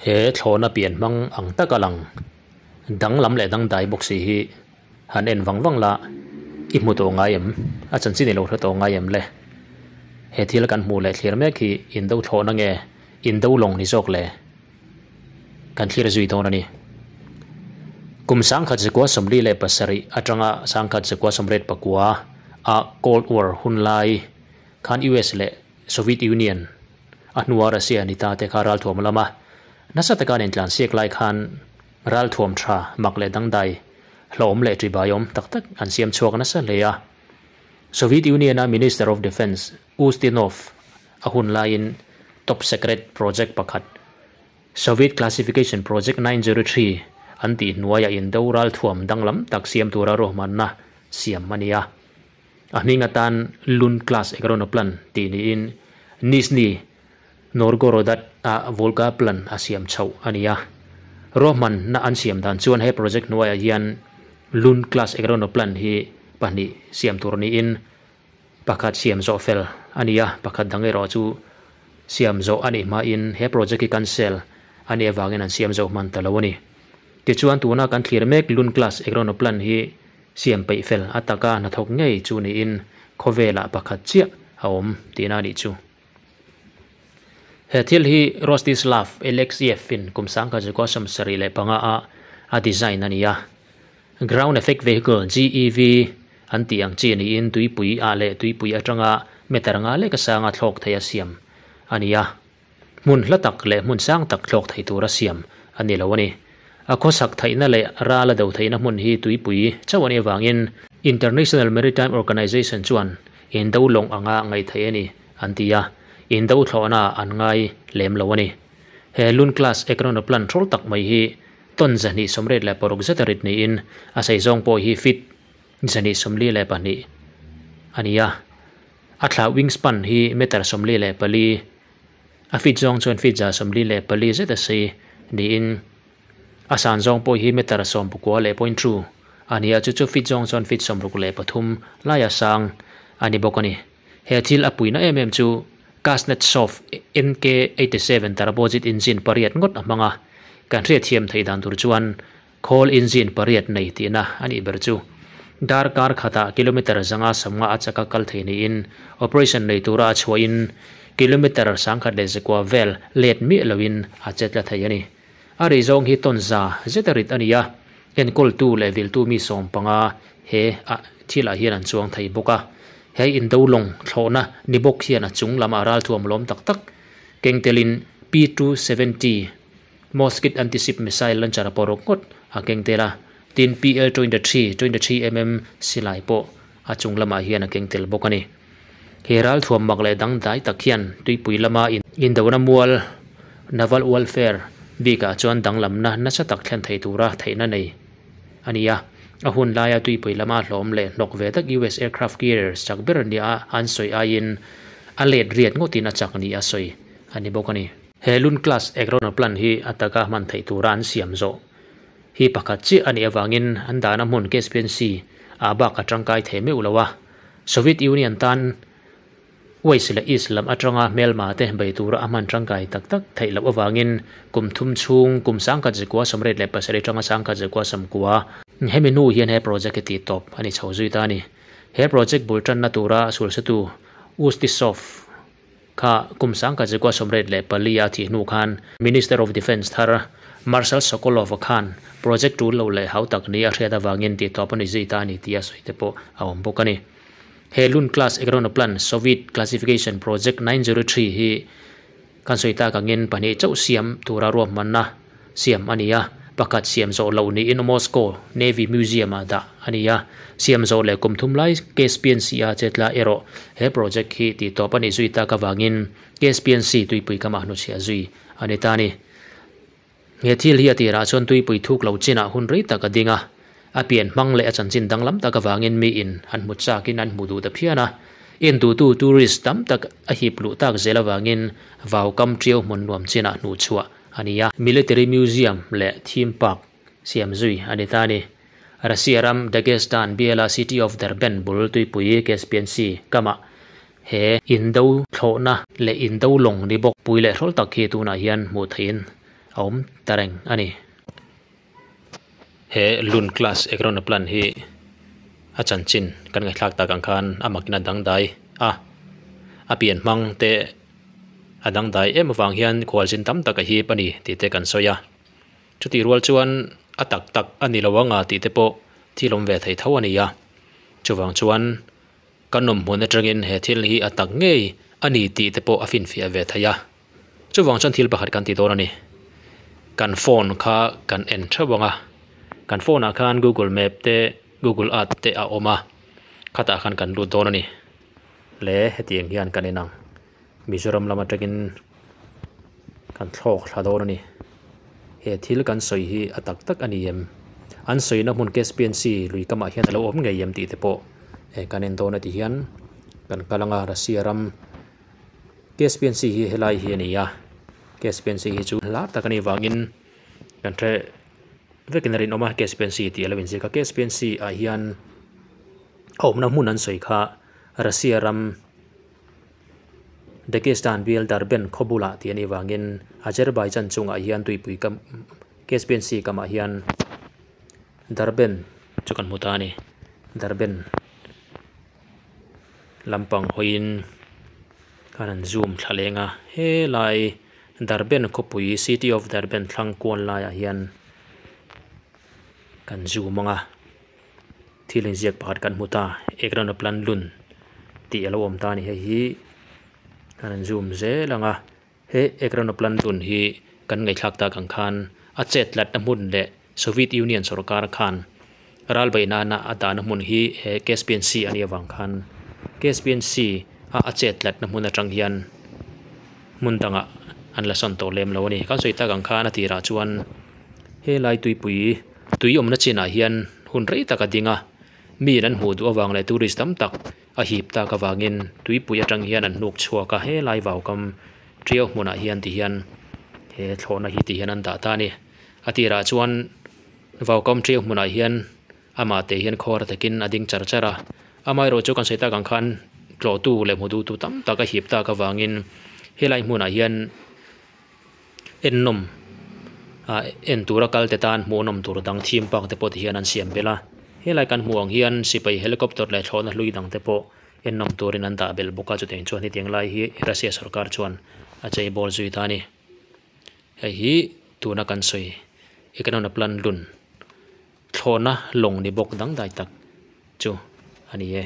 He thlawhna pian hmang ang taka lang danglam leh dangdai bawk si hi han en vang vang la i hmu tawh ngai em? A chanchin i lo hre tawh ngai em le? He thil kan hmuh leh thlir mek hi indo thlawhna nge indo lawng ni zawk le? Kan thlir zui dawn a ni. Kum 1947 atanga 1989 a Cold War hun lai khan US leh Soviet Union a hnua Russia ni ta te kha ralthuam lama nasa taka an intlansiak lai khan ralthuam tha mak leh dangdai hlawm leh ṭibai awm tak tak an siam chhuak nasa hle a. Soviet Union a Minister of Defence Ustinov a hun laiin top secret project pakhat Soviet Classification Project 903 an tih hnuaiah indo ralthuam danglam tak siam tura ruahmanna siam a ni a. A hming atan Lun class Ekronoplan tih niin Nizhny Novgorod a Volga plan a siam chhoh a ni a. Ruahmanna an siam dan chuan he project hnuaiah hian Lun class Ekronoplan hi pahnih siam tur niin pakhat siam zawh fel a ni a, pakhat dang erawh chu siam zawh a nih hmain he project hi cancel a nih avangin an siam zawh hman ta lo a ni. Tichuan tuna kan thlir mek Lun class Ekronoplan hi siam peih fel a taka hnathawk ngei chu niin khawvelah pakhat chiah a awm tihna a nih chu. He thil hi Rostislav Alexeyev in kum 1975 a a design a ni a. Ground Effect Vehicle, GEV, an tih ang chi niin tuipui ah leh tuipui atanga meter nga leka sanga thlawk thei a siam a ni a. Hmun hla tak leh hmun sang tak thlawk thei tura siam a ni lo a ni. A khawsak theihna leh ral a do theihna hmun hi tuipui chauh a nih avangin International Maritime Organization chuan indo lawng anga ngaih theih a ni an ti a, indo thlawhna an ngai lem lo a ni. He Lun class Ekronoplan thawl tak mai hi ton 286 zet a rit niin a sei zawng pawh hi feet 242 a ni a. A thla wingspan hi meter 44, a feet zawng chuan feet 144 zet a sei niin a san zawng pawh hi meter 19.2 a ni a, chu chu feet zawng chuan feet 63 laia sang a ni bawk a ni. He thil a puina em em chu Kuznetsov NK-87 turbojet engine pariat ngawt a hmang a, kan hriatthiam theih dan tur chuan khawl engine pariat nei tihna a nih ber chu. Darkar khatah kilometer 150 a chaka kal thei niin operation nei tura a chhuahin kilometer 1100 vel let miah loin a chet la thei a ni. A ri zawng hi ton za zet a rit a ni a, enkawltu leh viltu mi 15 he a thilah hian an chuang thei bawk a. He indo lawng thlawhna ni bawk hian a chung lamah ralthuam lawm tak tak kengtelin P-270 Moskit anti-ship missile launcher a pawh ngawt a kengtel a, tin PL-23 23mm silai pawh a chung lamah hian a kengtel bawk a ni. He ralthuam mak leh dangdai tak hian tuipui lama indona mual naval warfare bikah chuan danglamna nasa tak thlen thei tura theihna nei a ni a. A hun laia tuipui lama hlawm leh hnawk ve tak US aircraft carriers chak ber nia an sawi aiin a let riat ngawtin a chak ni a sawi a ni bawk a ni. He Lun class Ekronoplan hi a taka hman theih tura an siam zawh hi pakhat chiah a nih avangin an dahna hmun Caspian Sea ah bak a tangkai thei meuh lo a. Soviet Union tan West leh East lam atanga hmelma te bei tura a hman tangkai tak tak theih loh avangin kum thum chhung kum 1987 atanga 1990 hemi hnu hian he project hi tih tawp a ni chho zui ta a ni. He project bul tanna tura sulsatu Ustisov kha kum 1984 a thih hnu khan Minister of Defence thar Marshal Sokolov khan project tul lo leh hau tak ni a hriat avangin tih tawp a ni zui ta a ni tih a sawi te pawh a awm bawk a ni. He Lun class Ekronoplan Soviet Classification Project 903 hi kan sawi tak angin pahnih chauh siam tura ruahmanna siam a ni a, pakhat siam zawh loh niin Moscow Navy Museum ah dah a ni a, siam zawh leh kum thum lai Caspian Sea a chetla erawh he project hi tih tawp a nih zui tak avangin Caspian Sea tuipui kamah hnuchhiah zui a ni ta a ni. He thil hi a tirah chuan tuipui thuk lo chinah hun rei tak a ding a, a pian hmang leh a chanchin danglam tak avangin miin an hmu chakin an hmu duh ta phian a, enduhtu tourist tam tak a hip luh tak zel avangin vau kam ṭiau hmun nuam chinah hnuhchhuah a ni a. Military Museum leh theme park siam zui a ni ta a ni. Russia ram Dagestan biala City of Derbent bul tuipui Caspian Sea kamah he indo thlawhna leh indo lawng ni bawk pui leh hrawl tak hi tunah hian hmuh theihin a awm ta reng a ni. He Lun class Ekronoplan hi a chanchin kan ngaihthlak tak ang khan a makin a dangdai a, a pian hmang te a dangdai em avang hian khualzin tam tak a hip a ni tih te kan sawi a. Chutih rual chuan a tak tak a ni lo anga tih te pawh thil awm ve thei tho a ni a. Chuvang chuan kan awm hmun atangin he thil hi a tak ngei a ni tih te pawh a finfiah ve thei a. Chuvang chuan thil pakhat kan ti dawn a ni. Kan phone kha kan en theuh ang a, kan phone ah khan Google Map te Google Earth te a awm a, khatah khan kan lut dawn a ni. Le hetiang hian kan en ang. Mizoram lam atangin kan thlawk thla dawn a ni. He thil kan sawi hi a tak tak a ni em? An sawina hmun Caspian Sea lui kamah hian a lo awm ngei em tih te pawh kan en dawn a ti hian kan kal ang a, Russia ram Caspian Sea hi helai hi a ni a, Caspian Sea hi chu hla tak a nih vangin kan hre vekin a rinawm a, Caspian Sea tih a lo inziak a, Caspian Sea ah hian a awmna hmun an sawi kha Russia ram Dagestan bial Derbent khaw bulah tih a nih vangin Azerbaijan chungah hian tuipui kam Caspian Sea kamah hian Derbent chu kan hmu ta a ni, Derbent. Lampang hawiin khan an zoom thla leng a helai Durban khawpui city of Durban thlang kual laiah hian kan zoom ang a thil inziak pakhat kan hmu ta Ekranoplan lun tih a lo awm ta a ni hei hi khan an zoom zel ang a. He Ekranoplan dun hi kan ngaihthlak tak ang khan a chet tlatna hmun leh Soviet Union sorkar khan ral beih nana a dahna hmun hi he Caspian Sea a nih avang khan Caspian Sea a a chet tlatna hmun atang hian hmun dangah an la sawn tawh lem lo a ni. Kan sawi tak ang khan a tirah chuan helai tuipui tui awmna chinah hian hun rei tak a ding a, miin an hmuh duh avang leh tourist tam tak A hip tak avangin tuipui atang hian an hnuk chhuak a, helai vaukam tiau hmunah hian ti hian he thlawhna hi ti hian an dah ta a ni. A tirah chuan vaukam tiau hmunah hian amah te hian khawr takin a ding char char a, amaherawh chu kan sawi tak ang khan tlawhtu leh hmu duhtu tam tak a hip tak avangin helai hmunah hian ennawm ah en tura kal te tan hmuhnawm tur dang theme park te pawh ti hian an siam belh a helai kan hmuh ang hian sipai helicopter leh thlawhna hlui dang te pawh ennawm turin an dah belh bawk a chutiang chuan hetiang lai hi Russia sorkar chuan a chei bawl zui ta a ni hei hi tuna kan sawi economy plan lun thlawhna lawng ni bawk dangdai tak chu a ni e.